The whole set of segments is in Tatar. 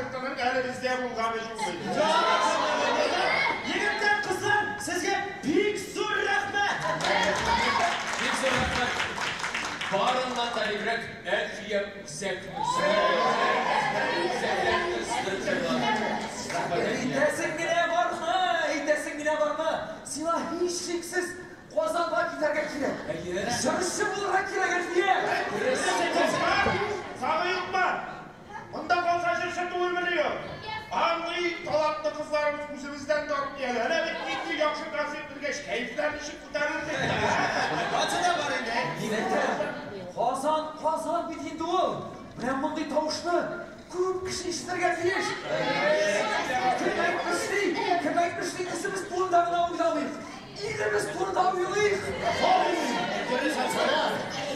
концертының әле бездә булганы юк иде. Егетләр, кызлар, сезгә бик зур рәхмәт! Бик зур рәхмәт. Барыннан да бигрәк Әлфия үзәк өздереп җырлады. Рәхмәт, Әлфия. Әйтәсең генә бармы? Әйтәсең генә бармы? Сиңа һичшиксез Казанга китәргә кирәк. Әйе. Җырчы булырга кирәк, Әлфия. Сагы юкмы? Монда калса җырчы түгелмени ул? Андый талантлы кызларыбыз үзебездән тарып килә. Әнә бит нинди яхшы концерт биргәч, кәефләр ничек күтәрелде. Ансы да бар инде. Мин әйтәм, Казан, Казан бит инде ул. Менә мондый тавышны күп кеше ишетергә тиеш. Кем әйтмешли, кем әйтмешли, үзебез турында гына уйламыйк. Илебез турында уйлыйк. Дөрес,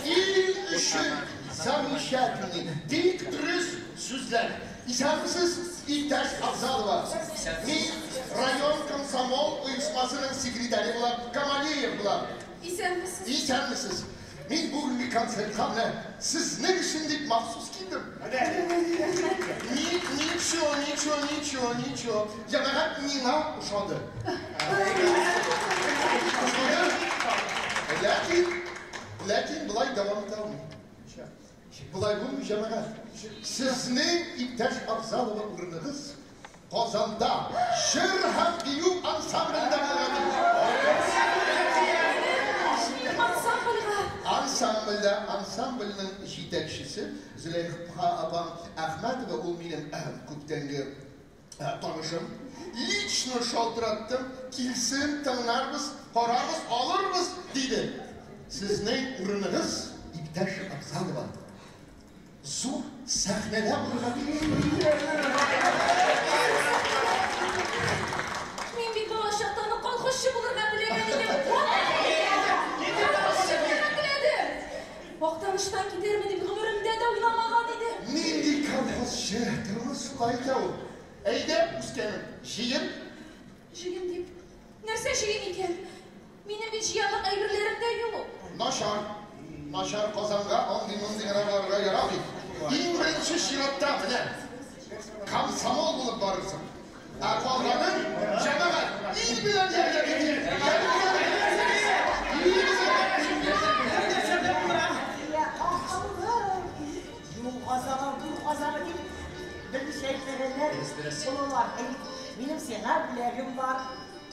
ил өчен замечательный, бик дөрес сүзләр. Исәнмесез, иптәш Абзалова. Мин район комсомол оешмасының секретаре булам, Камалиев булам. Исәнмесез. Исәнмесез. Мин бүгенге концертка менә сезнең өчен дип махсус килдем. Ничего, ничего, ничего, ничего. Җәмәгать миңа ошады. Ошады. Ләкин, ләкин болай дәвам итә алмыйм. Болай булмый, җәмәгать. Сезнең, иптәш Абзалова, урыныгыз Казанда җыр һәм бию ансамблендә булырга тиеш. Ансамбльгә. Ансамбльдә, ансамбльнең җитәкчесе Зөләйха апам Әхмәтова, ул минем күптәнге танышым. Лично шалтыраттым, килсен, тыңларбыз, карарбыз, алырбыз, диде. Сезнең урыныгыз, иптәш Абзалова, зур сәхнәдә булырга тиеш. Мин бит балачактан ук колхозчы булырга теләгән идем. Колхозчы булырга теләдем. Актаныштан китәрмен дип гомеремдә дә уйламаган идем. Нинди колхозчы, тормыш шулай итә ул. Әйдә, үскәнем, җыен. Җыен дип. Нәрсә җыен икән? Минем бит җыярлык әйберләрем дә юк. Начар. Начар, Казанга андый-мондый гына барырга ярамый. Иң беренче чиратта менә комсомол булып барырсың. Ә калганын, җәмәгать, ил белән ярдәм итик. Ил белән. Юл азагы, гүр азагы дип берничә әйтмәгәннәр. Олылар, минем сиңа бүләгем бар.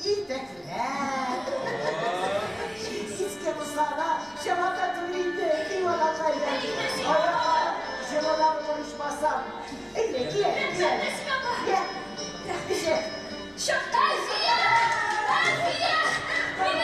Итәкләр. Иске булса да, чабата түгел инде, диванакай. Аякка җылыдан корышмасам. Әйдә, кил, кил. Кил. Әлфия! Әлфия! Минем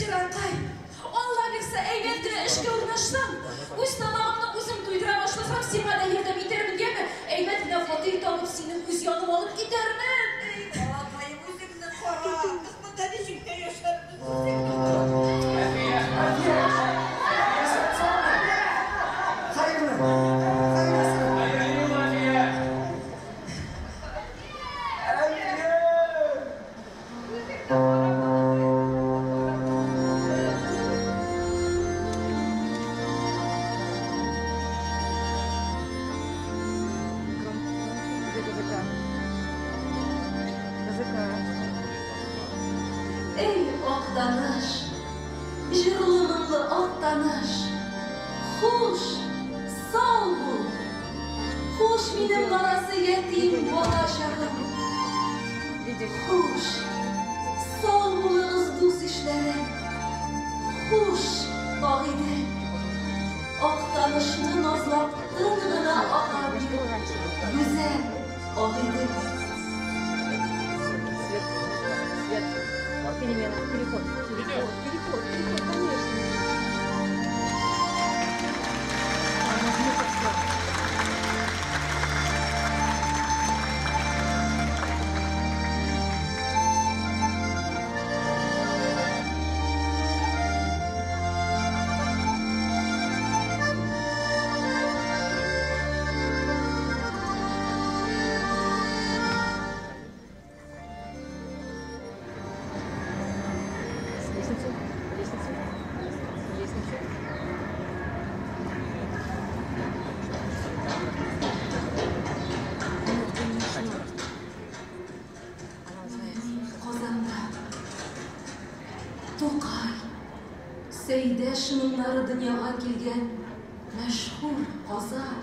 Зираткай, Алла бирсә, әйбәт кенә эшкә урнашсам, үз тамагымны үзем туйдыра башласам, сиңа да ярдәм итәрмен, яме? Әйбәт кенә фатир табып, сине үз яныма алып китәрмен. Балакаем, үзеңне кара. Без монда ничек тә яшәрбез. Әлфия! Хәерле. Хәерлесе. Хәерле юл, Әлфия! Әлфия! Эй, Актаныш, җырлы моңлы Актаныш, хуш, сау бул. Хуш, минем нарасый ятим бала чагым. Хуш, сау булыгыз дус-ишләрем. Хуш, Агыйдел. Актанышны назлап тын гына ага бир. Гүзәл Агыйдел. Свет, свет, перемена, переход, переход, переход, переход, конечно. Она внуковская. Лестницу, лестницу, лестницу. Нет, конечно. Она знает. Казанда Тукай, Сәйдәш моңнары дөньяга килгән мәшһүр Казан.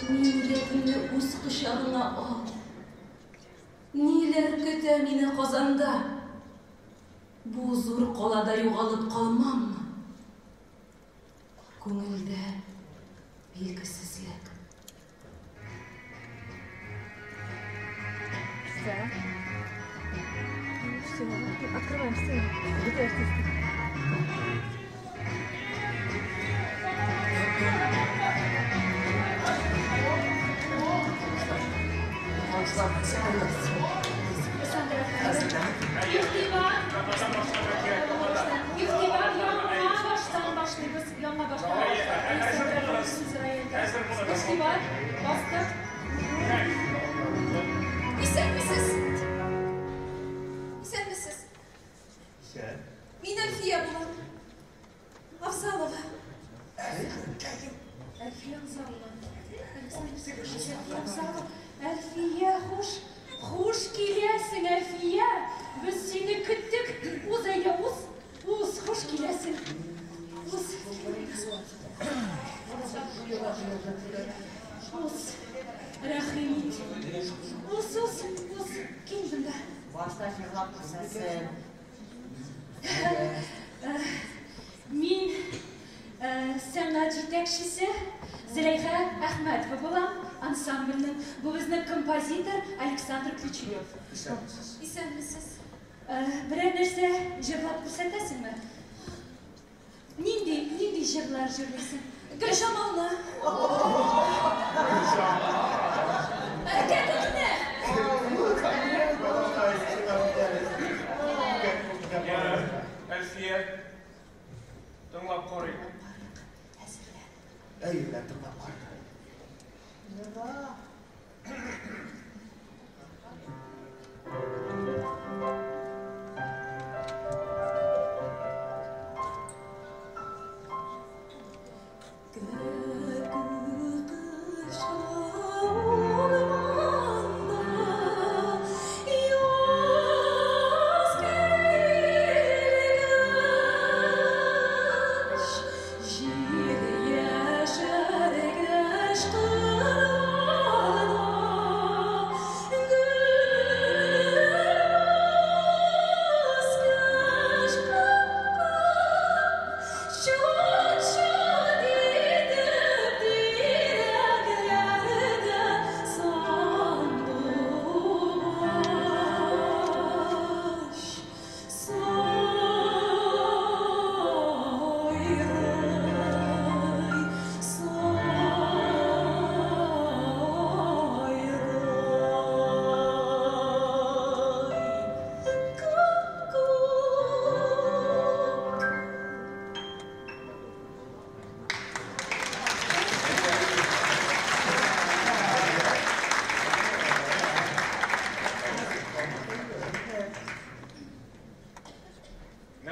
Мин ятимне үз кочагыңа ал. Ниләр көтә мине Казанда? Бу зур калада югалып калмаммы? Күңелдә билгесезлек. Сцена. Все, открываем сцену. Где артисты? Игътибар! Игътибар, яңа баштан башлыйбыз. Яңа баштан. Игътибар, бастык. Исәнмесез? Исәнмесез? Исән. Мин Әлфия булам. Афзалова. Әлфия Афзалова. Әлфия Афзалова. Әлфия, хуш, хуш киләсең, Әлфия. Без сине көттек. Уз әйдә, уз. Уз, хуш киләсең. Уз. Уз. Рәхим ит. Уз, уз, уз. Кил монда. Башта җырлап күрсәтсен. Мин сәнгать җитәкчесе Зөләйха Әхмәтова булам ансамбльнең. Бу безнең композитор Александр Ключерев. Исәнмесез. Исәнмесез. Берәр нәрсә җырлап күрсәтәсеңме? Нинди, нинди җырлар җырлыйсың? Гөлҗамалны. Кәкүкне. Әлфия, тыңлап карыйк. Әйе, тыңлап карыйк. Күк кышлы урманда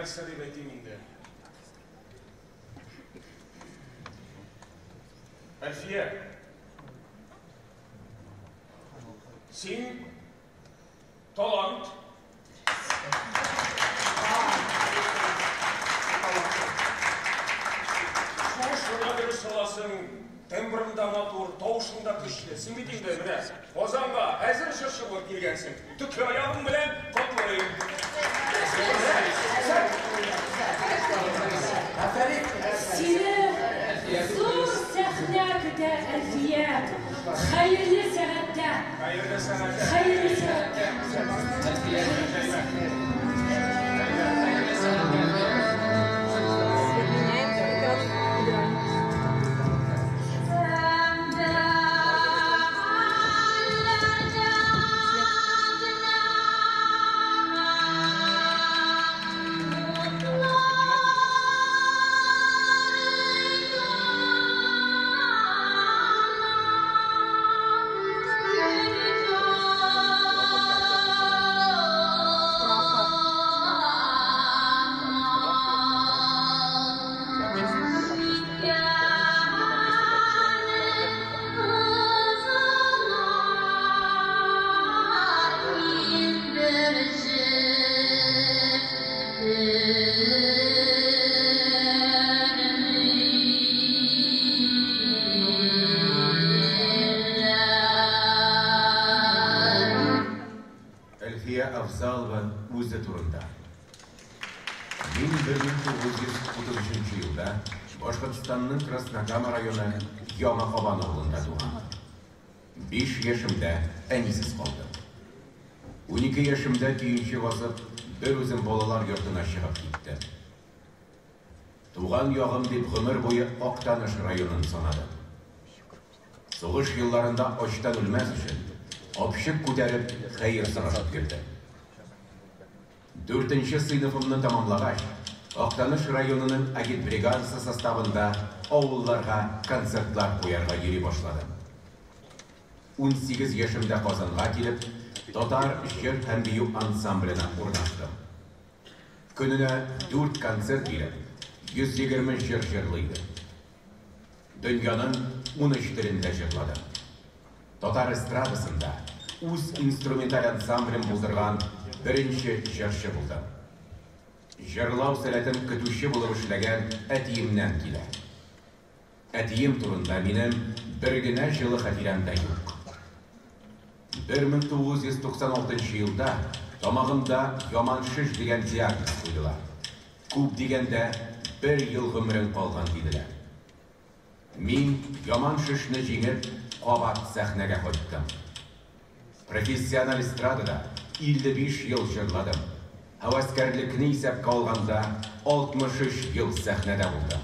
Нәрсә дип әйтим инде? Әлфия, син талант. Сулышны да дөрес аласың, тембрың да матур, тавышың да көчле. Син бит инде менә Казанга әзер җырчы булып килгәнсең. Төкле аягың белән котлыйм. Афәрин! Сине зур сәхнә көтә, Әлфия. Хәерле сәгатьтә. Хәерле сәгатьтә. Хәерле сәгатьтә. Свет меняем, экран убираем. Әлфия Афзалова үзе турында. Мин 1933 елда Башкортстанның Краснокама районы Яңа Кабан авылында туган. 5 яшемдә әнисез калдым. 12 яшемдә төенчек асып, бер үзем балалар йортына чыгып киттем. Туган ягым дип гомер буе Актаныш районын санадым. Сугыш елларында ачтан үлмәс өчен, капчык күтәреп хәер сорашып йөрдем. Дүртенче сыйныфымны тәмамлагач, Актаныш районының агитбригадасы составында авылларга концертлар куярга йөри башладым. 18 яшемдә Казанга килеп, татар җыр һәм бию ансамбленә урнаштым. Көненә 4 концерт биреп, 120 җыр җырлый идем. Дөньяның 13 телендә җырладым. Татар эстрадасында үз инструменталь ансамблен булдырган беренче җырчы булдым. Җырлау сәләтем көтүче булып эшләгән әтиемнән килә. Әтием турында минем бер генә җылы хатирәм дә юк. 1996 елда тамагымда яман шеш дигән диагноз куйдылар. Күп дигәндә бер ел гомерең калган диделәр. Мин яман шешне җиңеп, кабат сәхнәгә кайттым. Профессиональ эстрадада 55 ел җырладым. Һәвәскәрлекне исәпкә алганда 63 ел сәхнәдә булдым.